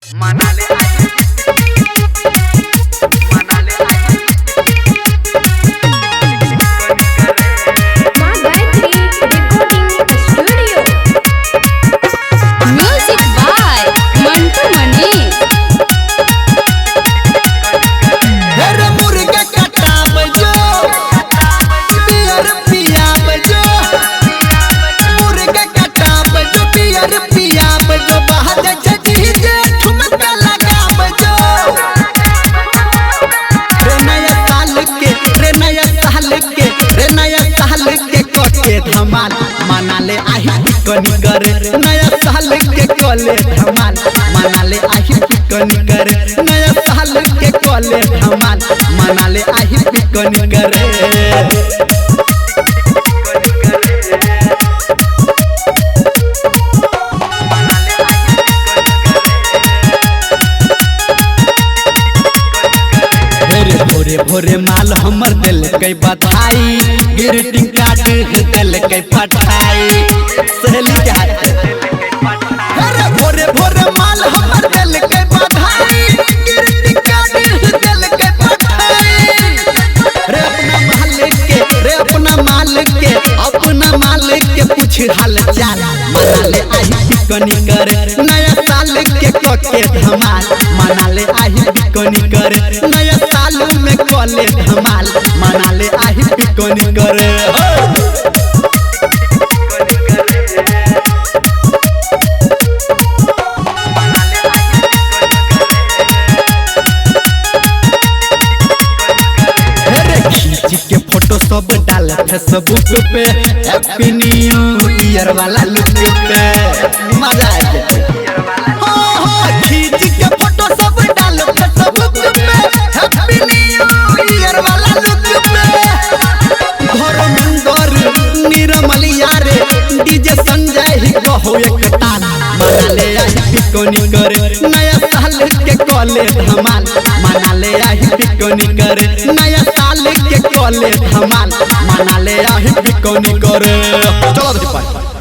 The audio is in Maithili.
माँ Gayatri recording studio. Music by Mantu Mani. हेरे मुर्गा कटाब जो बियर पियाब जो, मुर्गा कटाब जो बियर पियाब जो, बाहर छै डीजे ठुमका लगाब जो। रे नया साल के, रे नया साल के, रे नया साल के कके धमाल मना ले आही पिकनी करे। नया साल के कले धमाल मना ले आही पिकनी करे। नया साल के कले धमाल मना ले आही पिकनी करे। भोरे भोरे भोरे माल हमर दिल के बधाई, ग्रीटिंग कार्ड दिल के पठाई सहेली के हाथ। अरे भोरे भोरे माल हमर दिल के बधाई, ग्रीटिंग कार्ड दिल के पठाई। रे अपना माल के, रे अपना माल के, अपना माल के पूछ हाल चाल मना ले आही पिकनी करे। नया साल के कके धमाल मना ले आही पिकनी करे। नया साल में कले धमाल मना ले आही पिकनी करे। अरे खींच के फोटो सब डाल फेसबुक पे, हैप्पी न्यू ईयर वाला लुक पे मजा आ गया। हो हो खींच के फोटो सब डाल फेसबुक पे, हैप्पी न्यू ईयर वाला लुक पे। धर्मेंद्र निर्मल यारे डीजे संजय ही कहो एक ताल मना ले आही पिकनी करे। नया साल के कले धमाल मना ले आही पिकनी करे। नया साल के कले धमाल मना ले आही पिकनी करे। चलो।